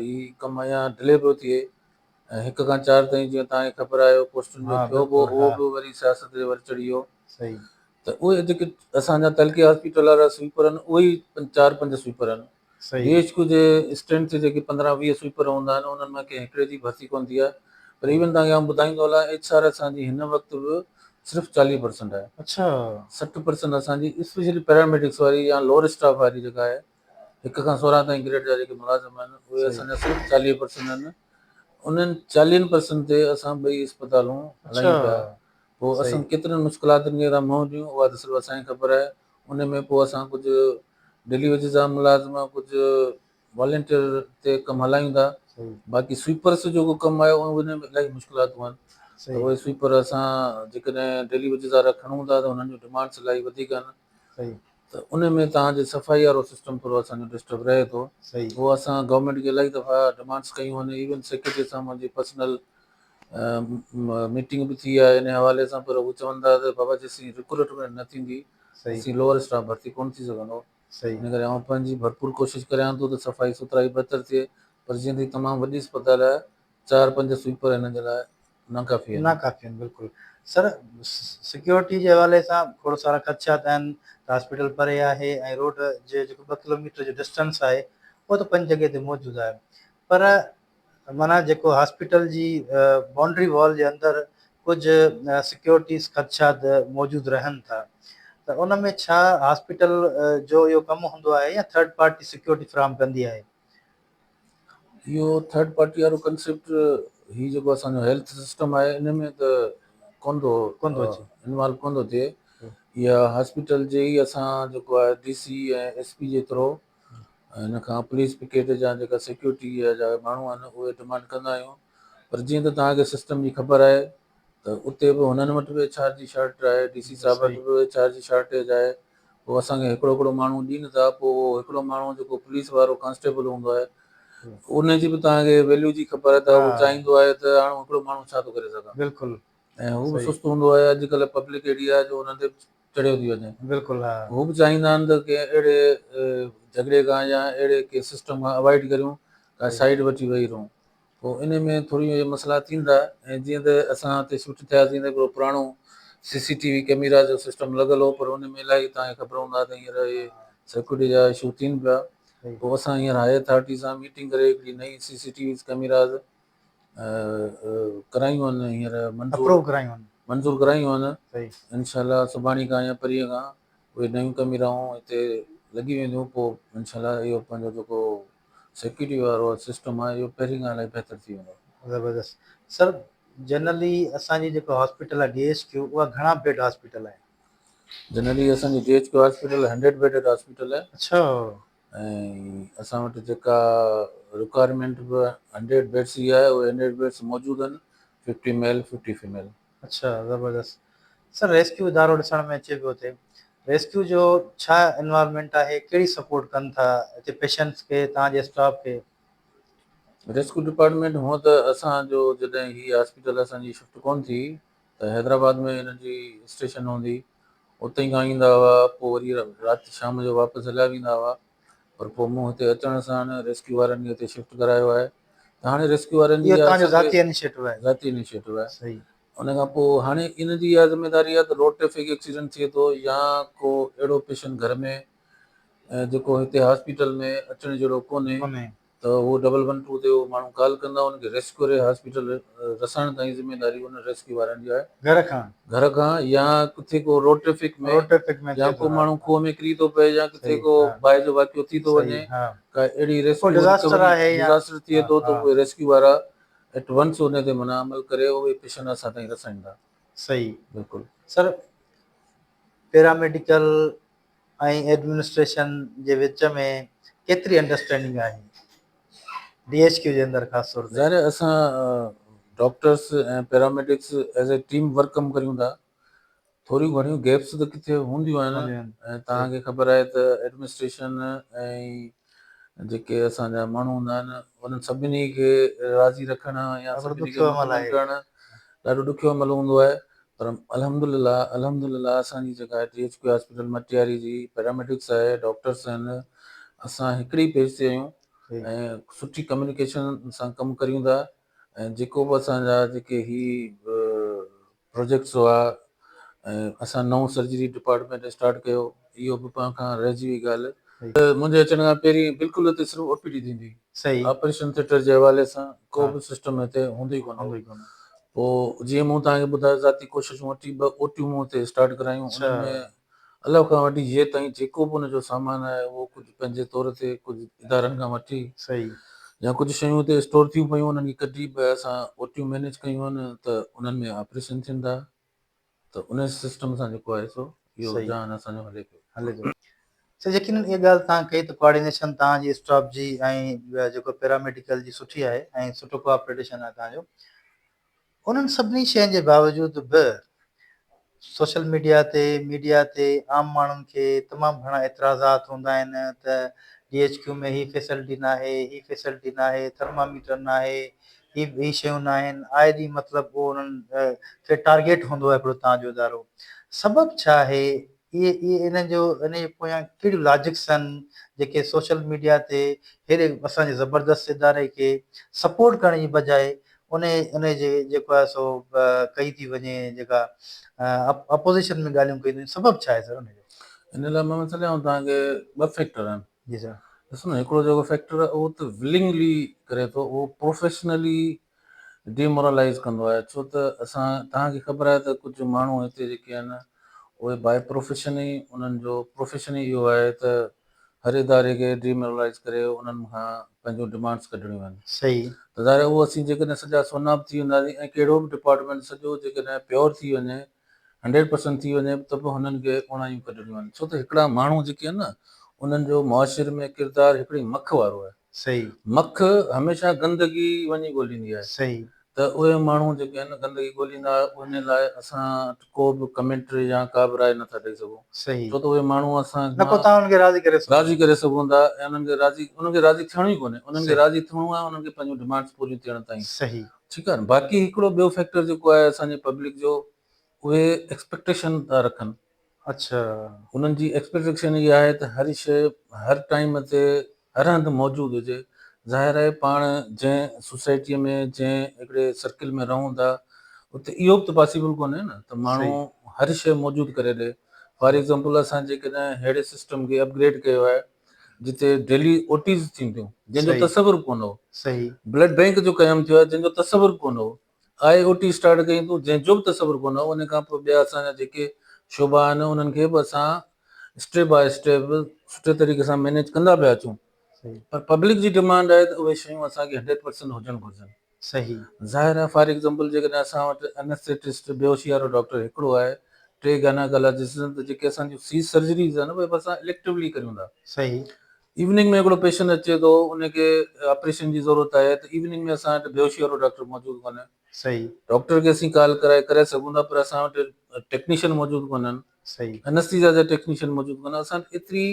هي ڪم اڃا ڊلي پيو ٿئي ۽ 1 کان 4 تائين جيئن توهان کي خبر آهي پوسٽن جو ٿيو به اهو به وري سياست جي ور چڙهي ويو. ته اهي جيڪي اسان جا تعلقي هاسپيٽل وارا سوئپر آهن اهي ئي 4 5 سوئپر آهن. ڊي ايڇ ڪيو جي اسٽينڊ تي جيڪي 15 20 سوئپر هوندا آهن انهن مان ڪنهن هڪڙي جي ڀرتي ڪونه ٿي آهي. پر ايون توهان کي آئون ٻڌائيندو هلان ايڇ آر اسان جي هن وقت به صرف 40 پرسنٽ آهي. 60 پرسنٽ اسان جي اسپيشلي پيراميڊڪس واري يا لوئر اسٽاف واري جيڪا آهي 1 کان 16 تائين گريڊ جا جيڪي ملازم آهن اهي اسان جا صرف 40 پرسنٽ آهن. انهن 40 پرسنٽ تي اسان ٻئي اسپتالون هلايون پيا. پوء اسان ڪيترين مشڪلاتن کي ٿا منهن ڏيون اها ته صرف اسان کي خبر آهي. ان ۾ پوء اسان ڪجهه ڊيلي ويجز جا ملازم ڪجهه والنٽيئر تي ڪم هلايون ٿا. باقي سوئپرس جو جيڪو ڪم آهي ان ۾ الاهي مشڪلاتون آهن. اهي سوئپر اسان جيڪڏهن ڊيلي ويجز وارا کڻون ٿا ته انهن جون ڊمانڊس الاهي وڌيڪ آهن. ته ان ۾ توهان جي صفائي وارو سسٽم ٿورو اسان جو ڊسٽرب رهي ٿو. اهو اسان گورنمينٽ کي الاهي دفعا ڊمانڊس ڪيون آهن. ايون سيڪريٽري سان منهنجي پرسنل ميٽنگ به ٿي آهي ان حوالي سان، پر هو چون ٿا ته بابا جيسين ريڪروٽمينٽ نه ٿيندي تيسين لوئر اسٽاف ڀرتي ڪونه ٿي سگهندو. ان ڪري آئون پنهنجي ڀرپور ڪوشش ڪريان ٿو ته صفائي سٿرائي بهتر ٿئي، پر جيئن ته هي تمام وڏي اسپتال آهي، 4 5 سوئپر هن جي لاء ناڪافي آهن. ناڪافي آهن بلڪل سر. سيڪيورٽي جي حوالي سان کوڙ سارا خدشات آهن ته هاسپيٽل پري آهي ۽ روڊ جي جيڪو 2 ڪلوميٽر جو ڊسٽنس آهي اهو ته پنهنجي جڳهه تي موجود آهي، پر معنيٰ جيڪو هاسپيٽل جي بائونڊري وال جي اندر ڪجهه سيڪيورٽيز خدشات موجود رهن ٿا ته ان ۾ ڇا هاسپيٽل جو اهو ڪم هوندو آهي يا ٿرڊ پارٽي سيڪيورٽي فراهم ڪندي آهي؟ اهو ٿرڊ پارٽي وارو ڪنسيپٽ هي جيڪو اسان جو هيلٿ سسٽم آهي ان ۾ ته ڪونه ٿو انوالو ڪونه ٿو ٿئي. اها هاسپيٽل جي ئي اسان جيڪو آهي ڊي سي ۽ ايس پي جي ٿرو ان کان پوليس پڪيٽ جا جيڪا سيڪيورٽي جا ماڻهو آهن اهي ڊمانڊ ڪندا آهيون. پر جيئن ته توهان کي سسٽم جي خبر آهي ته اتي به هنن وٽ به ايڇ آر جي شارٽ آهي، ڊي سي صاحب وٽ به ايڇ آر جي شارٽيج آهي، پوء اسان کي هڪڙو هڪڙو ماڻهو ڏين ٿا، پوء اهو هڪڙو ماڻهو جيڪو پوليس وارو ڪانسٽيبل هوندو آهي ان جي به توهان کي ويليو جي خبر آهي ته هو چاهيندو آهي ته هاڻ هڪڙو ماڻهو ڇا ٿو ڪري سگهان. بلڪل. ۽ هو به سست هوندو آهي، اڄڪلهه پبلڪ اهڙي آهي جو انهن تي چڙهيو ٿي وڃي. بلڪل ها. هو به چاهيندا آهن ته ڪنهن اهڙي جهڳڙي کان يا اهڙي ڪنهن سسٽم کان اوائڊ ڪريون، ڪا سائيڊ وٺي ويهي رهون. پوء انهي ۾ ٿوري اهي مسئلا ٿيندا ۽ جيئن ته اسان هتي شفٽ ٿياسين ته هڪڙو پراڻو C C T V camera جو سسٽم لڳل هو پر ان ۾ الاهي توهان کي خبر هوندا ته هينئر اهي سيڪيورٽي جا اشو ٿين پيا پوء اسان هينئر هائي اٿارٽي سان ميٽنگ ڪري هڪڙي نئين سي سي ٽي وي ڪئميراز ڪرايون آهن هينئر منظور ڪرايون آهن منظور ڪرايون آهن انشاء الله سڀاڻي کان يا پرينء کان اهي نيون ڪئميرائون هتي لڳي وينديون پوء انشاء الله اهو پنهنجو جيڪو سيڪيورٽي وارو سسٽم آهي اهو پهرين کان الائي بهتر ٿي ويندو. زبردست سر جنرلي اسان جي جيڪا هاسپيٽل آهي ڊي ايڇ ڪيو اها گهڻا بيڊ هاسپيٽل آهي؟ جنرلي اسان جي D H Q hospital hundred bedded hospital آهي. اڇا. ۽ اسان وٽ جيڪا رڪوائرمينٽ به هنڊريڊ بيڊس جي آهي اهي هنڊريڊ بيڊس موجود آهن ففٽي ميل ففٽي فيميل. اڇا زبردست سر ريسڪيو ادارو ڏسڻ ۾ اچي پيو اتي ريسڪيو جو ڇا انوالومينٽ آهي ڪهڙي سپورٽ ڪن ٿا اتي پيشنٽس کي توهان جي اسٽاف کي. ريسڪيو ڊپارٽمينٽ هونء ته اسان جو جڏهن هي هاسپيٽل اسان جي شفٽ ڪونه ٿي ته حيدرآباد ۾ هنن جي اسٽيشن هوندي اتي کان ايندا هئا پوء وري رات شام جو واپس هليا ويندا هئا پر پوء مون هتي اچڻ سان ريسڪيو وارن کي هتي شفٽ ڪرايو آهي ته هاڻي ريسڪيو وارن جي اهو توهان جو ذاتي انيشيٽو آهي. ذاتي انيشيٽو آهي. صحيح. ان کان پوء هاڻي ان جي اها ذميواري آهي ته روڊ ٽريفڪ ايڪسيڊنٽ ٿئي ٿو يا ڪو اهڙو پيشنٽ گهر ۾ جيڪو هتي هاسپيٽل ۾ اچڻ جهڙو ڪونهي ته هو ڊبل ون ٽو تي اهو ماڻهو ڪال ڪندا ان کي ريسڪيو ڪري هاسپيٽل رسائڻ تائين ذميواري ان ريسڪيو وارن جي آهي. گهر کان. گهر کان يا ڪٿي ڪو روڊ ٽريفڪ ۾ روڊ ٽريفڪ ۾ يا ڪو ماڻهو کوهه ۾ ڪري ٿو پئي يا ڪٿي ڪو باهه جو واقعو ٿي ٿو وڃي ڪا اهڙي ريسڪيو ڊزاسٽر ٿئي ٿو ته اهي ريسڪيو وارا ايٽ ونس ان تي معنيٰ عمل ڪري اهي پيشنٽ اسان تائين رسائيندا. صحيح بلڪل. سر پيراميڊيڪل ۽ ايڊمنسٽريشن جي وچ ۾ ڪيتري انڊرسٽينڊنگ آهي ڊي ايڇ ڪيو جي اندر خاص طور تي؟ ظاهر آهي اسان doctors ۽ paramedics as a team work ڪم ڪريون ٿا ٿوريون گهڻيون گيپس ته ڪٿي هونديون آهن ۽ توهان کي خبر آهي ته ايڊمنسٽريشن ۽ جيڪي اسان جا ماڻهو هوندا آهن انهن سڀني کي راضي رکڻ يا سڀني کي مطمئن ڪرڻ ڏاڍو ڏکيو عمل هوندو آهي پر الحمدلله الحمدلله اسان جي جيڪا D H Q hospital Matiari جي پيراميڊڪس آهي ڊاڪٽرس آهن اسان هڪڙي پيج تي آهيون ۽ سٺي ڪميونيڪيشن سان ڪم ڪريون ٿا ۽ جيڪو به اسان جا جيڪي هي پروجيڪٽس هئا ۽ اسان نئون سرجري ڊپارٽمينٽ اسٽارٽ ڪيو اهو به پاڻ کان رهجي وئي ڳالهه منهنجي اچڻ کان پهرين بلڪل هتي صرف او پي ڊي ٿيندي هئي. صحيح. آپريشن ٿيٽر جي حوالي سان ڪو به سسٽم هتي هوندو ئي ڪونه هو. پوء جيئن مون توهان کي ٻڌايو ذاتي ڪوششون وٺي ٻه اوٽيون مون هتي اسٽارٽ ڪرايون انهن ۾ الف کان وٺي ي تائين جيڪو به ان جو سامان آهي اهو ڪجهه پنهنجي طور تي ڪجهه ادارن کان وٺي صحيح. يا ڪجهه شيون هتي اسٽور ٿيون پيون انهن کي ڪڍي به اسان اوٽيون مينيج ڪيون آهن ته انهن ۾ آپريشن ٿين ٿا. ته ان سسٽم سان جيڪو آهي سو اهو جهان اسان جو هلي پيو. هلي پيو. سر يقينن اها ڳالهه توهان ڪئي ته ڪوآرڊينيشن توهان جي اسٽاف جي ۽ جيڪو پيراميڊيڪل جي سٺي آهي ۽ سٺو ڪوآپريٽيشن آهي توهان جو انهن سڀني شين جي باوجود به سوشل ميڊيا تي ميڊيا تي عام ماڻهن کي تمام گهڻا اعتراضات هوندا آهن ته ڊي ايڇ ڪيو ۾ هي فيسلٽي ناهي هي فيسلٽي ناهي ٿرماميٽر ناهي هي هي شيون ناهن آئي ڏينهن مطلب اهو انهن کي ٽارگيٽ هوندو آهي هڪڙو توهان جو ادارو سبب ڇا آهي اهي اهي انهن جو ان جي پويان ڪهڙيون لاجڪس آهن جيڪي سوشل ميڊيا تي هيڏي اسان جي زبردست اداري کي سپورٽ ڪرڻ جي بجاء ان ان جي جيڪو آهي سو ڪئي ٿي وڃي جيڪا اپوزيشن ۾ ڳالهيون ڪيون ٿيون سبب ڇا آهي سر ان جو؟ ان لاء محمد صالح آئون توهان کي ٻه فيڪٽر آهن جي سر. ڏسو نه هڪڙو جيڪو فيڪٽر آهي اهو ته ولنگلي ڪري ٿو اهو پروفيشنلي ڊيمورلائيز ڪندو آهي ڇو ته اسان توهان کي خبر آهي ته ڪجهه ماڻهو هتي جيڪي آهن اهي باء پروفيشن ئي انهن جو پروفيشن ئي اهو آهي ته هر اداري کي ڊيمورلائيز ڪري انهن کان پنهنجون ڊمانڊس ڪڍڻيون آهن. صحيح. ته ظاهر آهي اهو اسين جيڪڏهن سڄا سونا به ٿي وينداسين ۽ ڪهڙو به ڊپارٽمينٽ سڄو جيڪڏهن پيور ٿي وڃي هنڊريڊ پرسنٽ ٿي وڃي ته به هنن کي اوڻايون ڪڍڻيون آهن ڇو ته هڪڙا ماڻهو جيڪي آهن نه انهن جو معاشري ۾ ڪردار هڪڙي مک وارو آهي. صحيح. مک هميشه گندگي وڃي ڳوليندي آهي. صحيح. ته اهي ماڻهو جيڪي آهن گندگي ڳوليندا ان لاء اسان وٽ ڪو به ڪمينٽري يا ڪا به راء نٿا ڏئي سگهون صحيح ڇو ته اهي ماڻهو اسان نه ڪو کان توهان انهن کي راضي ڪري سگهو راضي ڪري سگهون ٿا ۽ انهن کي راضي انهن کي راضي ٿيڻو ئي ڪونهي انهن کي صحيح راضي ٿيڻو آهي انهن کي پنهنجون ڊمانڊس پوريون ٿيڻ تائين صحيح ٺيڪ آهي نه باقي هڪڙو ٻيو فيڪٽر جيڪو آهي اسان جي پبلڪ جو اهي ايڪسپيڪٽيشن ٿا رکن اڇا. انهن جي ايڪسپيڪٽيشن اها آهي ته هر شيء هر ٽائيم تي هر هنڌ موجود هجي. ظاهر آهي پاڻ جنهن سوسائٽيء ۾ جنهن هڪڙي سرڪل ۾ رهون ٿا اتي اهو به ته پاسيبل ڪونهي نه ته ماڻهو صحيح. هر شيء موجود ڪري ڏي. فار ايگزامپل اسان جيڪڏهن ههڙي سسٽم کي اپگريڊ ڪيو آهي جتي ڊيلي او ٽيز ٿينديون جنهن جو صحيح. تصور به ڪونه هو. صحيح. بلڊ بئنڪ جو قيام ٿيو آهي جنهن جو تصور به ڪونه هو. آء او ٽي اسٽارٽ ڪئي تون جنهن جو به تصور ڪونه هو ان کان پوء ٻيا اسان جا جيڪي شعبا آهن انهن کي به اسان اسٽيپ باء اسٽيپ سٺي طريقي سان مينيج ڪندا پيا اچون پر پبلڪ جي ڊمانڊ آهي ته اهي شيون اسان کي هنڊريڊ پرسنٽ هجڻ گهرجن صحيح ظاهر آهي فار ايگزامپل جيڪڏهن اسان وٽ انستيٽسٽ بيهوشي وارو ڊاڪٽر هڪڙو آهي ٽي گائناڪالاجسٽ آهن ته جيڪي اسان جون سي سرجريز آهن اهي به اسان اليڪٽوولي ڪريون ٿا صحيح ايوننگ ۾ هڪڙو پيشنٽ اچي ٿو ان کي آپريشن جي ضرورت آهي ته ايوننگ ۾ اسان وٽ بيهوشي وارو ڊاڪٽر موجود ڪونهي صحيح ڊاڪٽر کي اسين ڪال ڪرائي ڪرائي سگهون ٿا پر اسان وٽ ٽيڪنيشن موجود ڪونهن صحيح انستيزا جا ٽيڪنيشن موجود ڪونهن اسان وٽ ايتري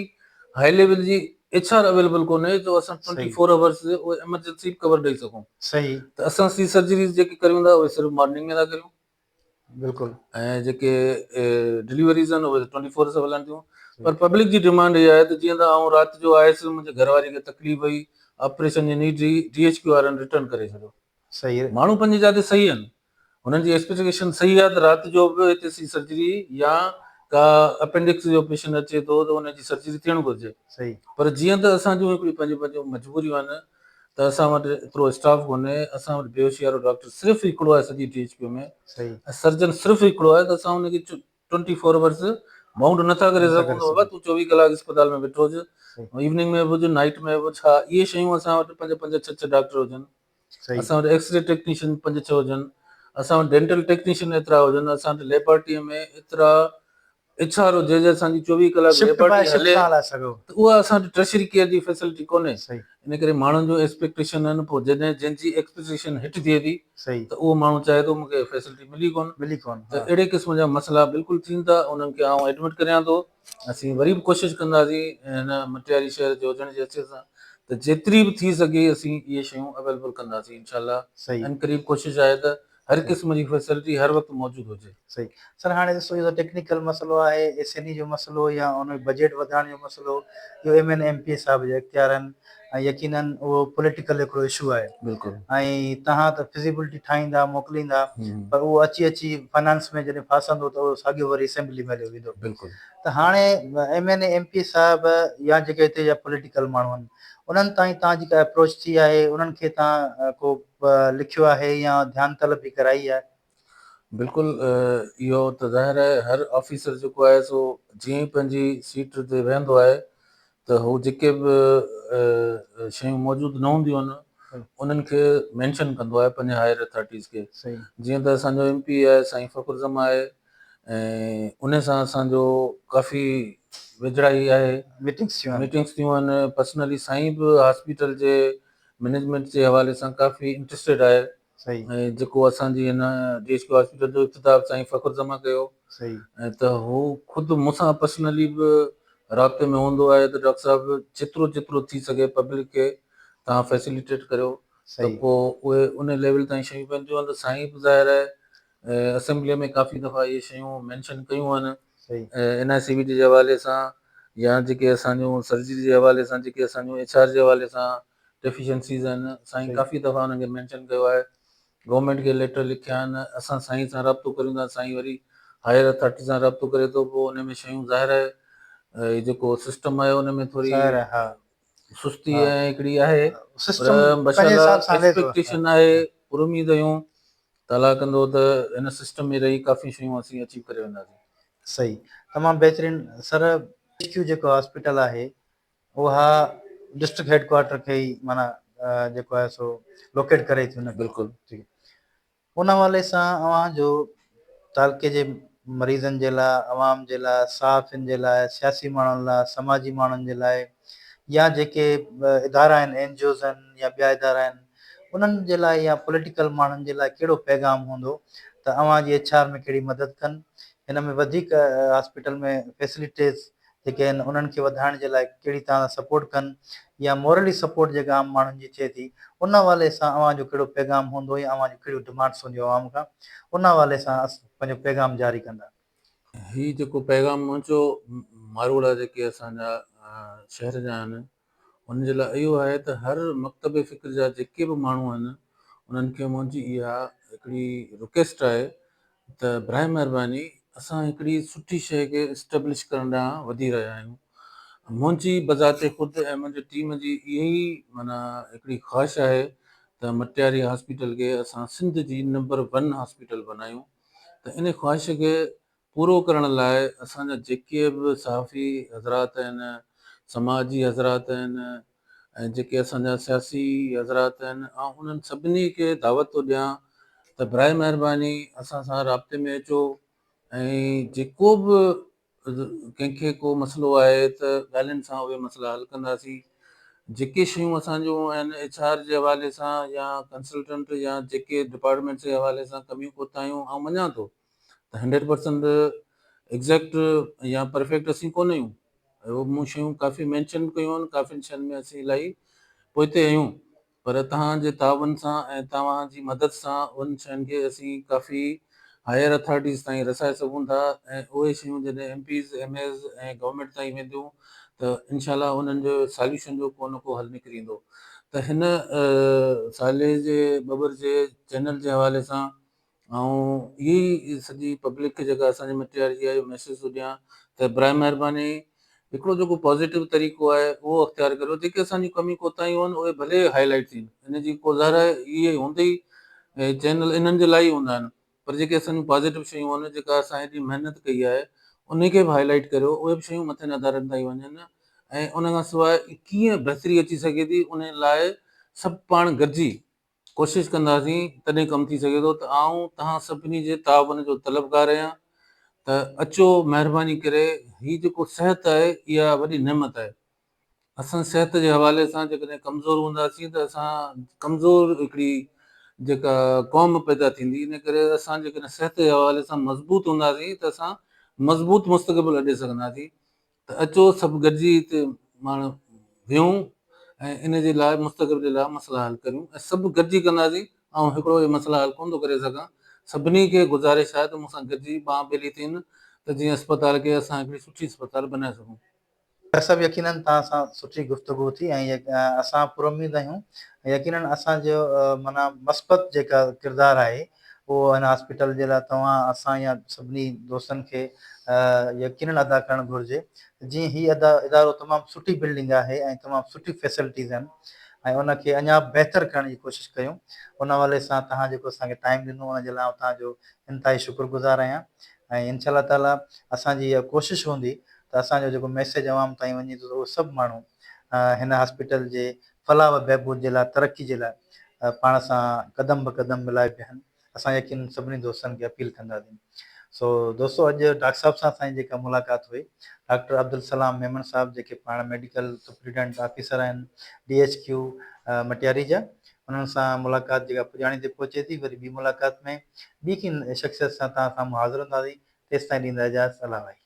هائي ليول جي ايڇ آر اويليبل ڪونهي جو اسان ٽوئنٽي فور آورس اهي ايمرجنسي به ڪور ڏئي سگهون صحيح ته اسان سي سرجريز جيڪي ڪريون ٿا اهي صرف مارننگ ۾ ٿا ڪريون بلڪل ۽ جيڪي ڊليوريز آهن اهي ٽوئنٽي فور سيون هلن ٿيون پر پبلڪ جي ڊمانڊ اها آهي ته جيئن ته آئون رات جو آيس منهنجي گهر واري کي تڪليف هئي آپريشن جي نيڊ هئي ڊي ايڇ ڪيو وارن ريٽرن ڪري ڇڏيو صحيح ماڻهو پنهنجي جاء تي صحيح آهن هنن جي ايڪسپيڪٽيشن صحيح آهي ته رات جو به هتي سي سرجري يا ڪا اپينڊڪس جو پيشنٽ اچي ٿو ته ان جي سرجري ٿيڻ گهرجي صحيح پر جيئن ته اسان جون هڪڙيون پنهنجون پنهنجون مجبوريون آهن ته اسان وٽ ايترو اسٽاف ڪونهي، اسان وٽ بيهوشي وارو ڊاڪٽر صرف هڪڙو آهي سڄي ڊي ايڇ ڪيو ۾ صحيح ۽ سرجن صرف هڪڙو آهي ته اسان ان کي ٽوئنٽي فور آورس بائونڊ نٿا ڪري سگهون ته بابا تون 24 ڪلاڪ اسپتال ۾ ويٺو هج ايوننگ ۾ به هج نائيٽ ۾ به ڇا اهي شيون اسان وٽ پنج پنج ڇهه ڇهه ڊاڪٽر هجن اسان وٽ ايڪسري ٽيڪنيشن پنج ڇهه هجن اسان وٽ ڊينٽل ٽيڪنيشن ايترا هجن اسان وٽ ليبارٽري ۾ ايترا ايڇ آر او جي جي اسان جي 24 ڪلاڪ شفٽ باء ليبارٽري شفٽ هلي تان هلائي سگهو. ته اها اسان وٽ ٽرشري ڪيئر جي فيسلٽي ڪونهي صحيح. ان ڪري ماڻهن جون ايڪسپيڪٽيشن آهن پوء جڏهن جنهن جي ايڪسپيڪٽيشن هيٺ ٿئي ٿي صحيح. ته اهو ماڻهو چاهي ٿو مون کي فيسلٽي ملي ڪونه ملي ڪونه ته ها. اهڙي قسم جا مسئلا بلڪل ٿين ٿا انهن کي آئون ايڊمٽ ڪريان ٿو اسين وري به ڪوشش ڪنداسين هن مٽياري شهر جي هجڻ جي حيثيت سان ته جيتري به ٿي سگهي اسين اهي شيون اويليبل ڪنداسين انشاء الله صحيح. عنقريب ڪوشش آهي ته هر قسم جي فيسلٽي هر وقت موجود هجي. صحيح سر هاڻي ڏسو اهو ته ٽيڪنيڪل مسئلو آهي ايس اين اي جو مسئلو يا ان جو بجيٽ وڌائڻ جو مسئلو اهو ايم اين ايم پي صاحب جا اختيار آهن ۽ يقينن اهو پوليٽيڪل هڪڙو اشو آهي بلڪل ۽ توهان ته فزيبلٽي ٺاهيندا موڪليندا پر اهو اچي اچي فنانس ۾ جڏهن ڦاسندو ته اهو ساڳيو وري اسيمبلي ۾ هليو ويندو بلڪل ته هاڻي ايم اين ايم پي صاحب يا جيڪي هتي جا پوليٽيڪل ماڻهو آهن انهن تائين توهان جي ڪا اپروچ ٿي آهي انهن کي توهان ڪو لکيو آهي يا ڌيان طلبي ڪرائي آهي. بلڪل اهو ته ظاهر آهي هر آفيسر جيڪو آهي سو جيئن ئي پنهنجي سيٽ تي ويهندو آهي ته هو جيڪي به شيون موجود نه هونديون آهن انهن کي مينشن ڪندو آهي پنهنجي هائر اٿارٽيز کي جيئن ته اسان جو ايم پي آهي سائين فخر زمان آهي ۽ ان سان اسان جو ڪافي ويجهڙائي آهي ميٽنگس ٿيون آهن ميٽنگس ٿيون آهن پرسنلي سائين به هاسپيٽل جي مئنيجمينٽ جي حوالي سان ڪافي انٽرسٽيڊ آهي صحيح ۽ جيڪو اسان جي هن ڊي ايڇ ڪيو هاسپيٽل جو افتتاح به سائين فخر زمان ڪيو صحيح ۽ ته هو خود مون سان پرسنلي به رابطي ۾ هوندو آهي ته ڊاڪٽر صاحب جيترو جيترو ٿي سگهي پبلڪ کي توهان فيسليٽيٽ ڪريو ته صحيح پوء اهي ان ليول تائين شيون پهتيون آهن ته سائين به ظاهر آهي اسيمبلي ۾ ڪافي دفعا اهي شيون مينشن ڪيون آهن صحيح اين آء سي وي ڊي جي حوالي سان يا جيڪي اسان جون سرجري جي حوالي سان جيڪي اسان جون ايڇ آر جي حوالي سان ڊيفيشنسيز آهن سائين ڪافي دفعا انهن کي مينشن ڪيو آهي گورنمينٽ کي ليٽر لکيا آهن اسان سائين سان رابطو ڪريون ٿا سائين وري هائر اٿارٽي سان رابطو ڪري ٿو پوء ان ۾ شيون ظاهر آهي جيڪو سسٽم آهي ان ۾ ٿوري سستي ۽ هڪڙي آهي سسٽم پر ايڪسپيڪٽيشن آهي پر اميد آهيون ته الله ڪندو ته هن سسٽم ۾ رهي ڪافي شيون اسين اچيو ڪري وينداسين. صحيح تمام بهترين سر ايڇ ڪيو جيڪو هاسپيٽل آهي اها ڊسٽرڪٽ هيڊ ڪوارٽر کي ئي معنيٰ جيڪو آهي سو لوڪيٽ ڪري ٿي ان کي بلڪل ٺيڪ ان حوالي سان اوهان جو تعلقي جي مريضن جي لاء عوام جي لاء صحافين جي لاء سياسي ماڻهن لاء سماجي ماڻهن جي لاء يا جيڪي ادارا آهن اين جي اوز آهن يا ٻيا ادارا آهن انهن جي لاء يا پوليٽيڪل ماڻهن جي لاء ڪهڙو پيغام هوندو ته اوهان جي ايڇ آر ۾ ڪهڙي مدد ڪن هن ۾ وڌيڪ هاسپيٽل ۾ فيسلٽيز جيڪي آهن انهن کي وڌائڻ جي لاء ڪهڙي طرح سپورٽ ڪن يا مورلي سپورٽ جيڪا عام ماڻهن جي ٿئي ٿي ان حوالي سان اوهان جو ڪهڙو پيغام هوندو يا اوهان جون ڪهڙيون ڊمانڊس هونديون عوام کان ان حوالي سان پنهنجو پيغام جاري ڪندا. هي جيڪو پيغام منهنجو ماروئڙا جيڪي اسان جا شهر جا آهن انهن جي لاء اهو آهي ته هر مڪتب فڪر جا جيڪي به ماڻهو آهن انهن کي منهنجي اها هڪڙي رڪويسٽ آهي ته براء مهرباني اسان هڪڙي سٺي شيء کي اسٽيبلش ڪرڻ ڏانهن وڌي رهيا آهيون منهنجي بذات خود ۽ منهنجي ٽيم جي اها ئي معنيٰ هڪڙي خواهش آهي ته مٽياري هاسپيٽل کي اسان سنڌ جي نمبر ون هاسپيٽل بنايون ته ان خواهش کي پورو ڪرڻ لاء اسان جا جيڪي به صحافي حضرات آهن، سماجي حضرات آهن ۽ جيڪي اسان جا سياسي حضرات آهن آئون انهن سڀني کي دعوت ٿو ڏيان ته براء مهرباني اسان سان رابطي ۾ اچو ۽ جيڪو به ڪنهن کي ڪو مسئلو آهي ته ڳالهين سان اهي مسئلا حل ڪنداسين. جيڪي شيون اسان جون آهن ايڇ آر جي حوالي سان يا ڪنسلٽنٽ يا جيڪي ڊپارٽمينٽس جي حوالي سان ڪميون ڪوتاهيون آئون مڃان ٿو ته هنڊريڊ پرسنٽ ايگزيڪٽ يا پرفيڪٽ اسين ڪونه آهيون اهو مون شيون ڪافي مينشن به ڪيون آهن ڪافي شين ۾ اسين الاهي پوئتي آهيون پر توهان جي تعاون سان ۽ توهان جي مدد سان انهن شين کي اسين ڪافي هائير اٿارٽيز تائين رسائي سگهون ٿا ۽ اهي شيون جڏهن M Ps M As ۽ government تائين وينديون ته انشاء الله انهن جو ساليوشن جو ڪو نه ڪو حل نڪري ايندو ته هن صالح جي ٻٻر جي چينل جي حوالي سان آئون اهي ئي سڄي پبلڪ کي جيڪا اسان جي مٽياري جي آهي ميسيج ٿو ڏيان ته براء مهرباني هڪڙو جيڪو پازيٽو طريقو آهي اهو اختيار ڪريو جيڪي اسان جون ڪميون ڪوتاهيون آهن اهي ڀلي هائي لائيٽ ٿين ان جي ڪو ظاهر آهي اهي هوندي ئي چينل انهن جي لاء ئي هوندا آهن پر جيڪي اسان جون پازيٽو شيون آهن جيڪا اسان هيڏي محنت ڪئي آهي انهي کي به هائي لائيٽ ڪريو اهي به شيون مٿين ادارن تائين وڃن ۽ ان کان سواء ڪيئن بهتري اچي سگهي ٿي ان لاء سڀ پاڻ گڏجي ڪوشش ڪنداسين تڏهن ڪم ٿي سگهي ٿو ته آئون توهان سڀني جي تعاون جو طلبگار آهيان ته اچو مهرباني ڪري هي جيڪو صحت آهي اها وڏي نعمت آهي اسان صحت جي حوالي سان جيڪڏهن ڪمزور هونداسين ته اسان ڪمزور هڪڙي جيڪا قوم پيدا ٿيندي ان ڪري اسان جيڪڏهن صحت جي حوالي سان مضبوط هونداسين ته اسان مضبوط مستقبل اڏي سگهنداسين ته اچو سڀ گڏجي هتي ماڻ ويهون ۽ ان جي لاء مستقبل جي لاء مسئلا حل ڪريون ۽ سڀ گڏجي ڪنداسين آئون هڪڙو اهي مسئلا حل ڪونه ٿو ڪري سگهان سڀني کي گذارش آهي ته مون سان گڏجي ٻانهن ٻيلي ٿين ته جيئن اسپتال کي اسان هڪڙي سٺي اسپتال بنائي سگهون. ڊاڪٽر صاحب يقينن توهان سان سٺي گفتگو ٿي ۽ اسان پراميد آهيون يقينن اسان جو معنيٰ مثبت جيڪا ڪردار آهي اهو هن هاسپيٽل جي لاء توهان، اسان يا سڀني دوستن کي يقينن ادا ڪرڻ گهرجي جيئن هي ادا ادارو تمام سٺي بلڊنگ آهي ۽ تمام سٺي فيسلٽيز آهن ۽ ان کي اڃا به بهتر ڪرڻ جي ڪوشش ڪيون ان حوالي سان توهان جيڪو اسان کي ٽائيم ڏنو ان جي لاء آئون توهان جو انتهائي شڪر گذار آهيان ۽ انشاء الله تعالي اسان جي اها ڪوشش هوندي ته اسان جو جيڪو ميسيج عوام تائين وڃي ٿو ته اهو سڀ ماڻهو هن هاسپيٽل جي فلاح و بهبود جي لاء ترقي جي لاء پاڻ سان قدم به قدم ملائي بيهن اسان يقينن سڀني دوستن کي اپيل ڪنداسين سو دوستو اڄ ڊاڪٽر صاحب سان اسان جي جيڪا ملاقات هئي ڊاڪٽر عبدالسلام ميمڻ صاحب جيڪي پاڻ ميڊيڪل سپريڊنٽ آفيسر آهن ڊي ايڇ ڪيو مٽياري جا انهن سان ملاقات جيڪا پڄاڻي تي پهچي ٿي وري ٻي ملاقات ۾ ٻي ڪنهن شخصيت سان توهان سامهون حاضر هونداسين تيستائين ڏيندا اجازت الله واهي.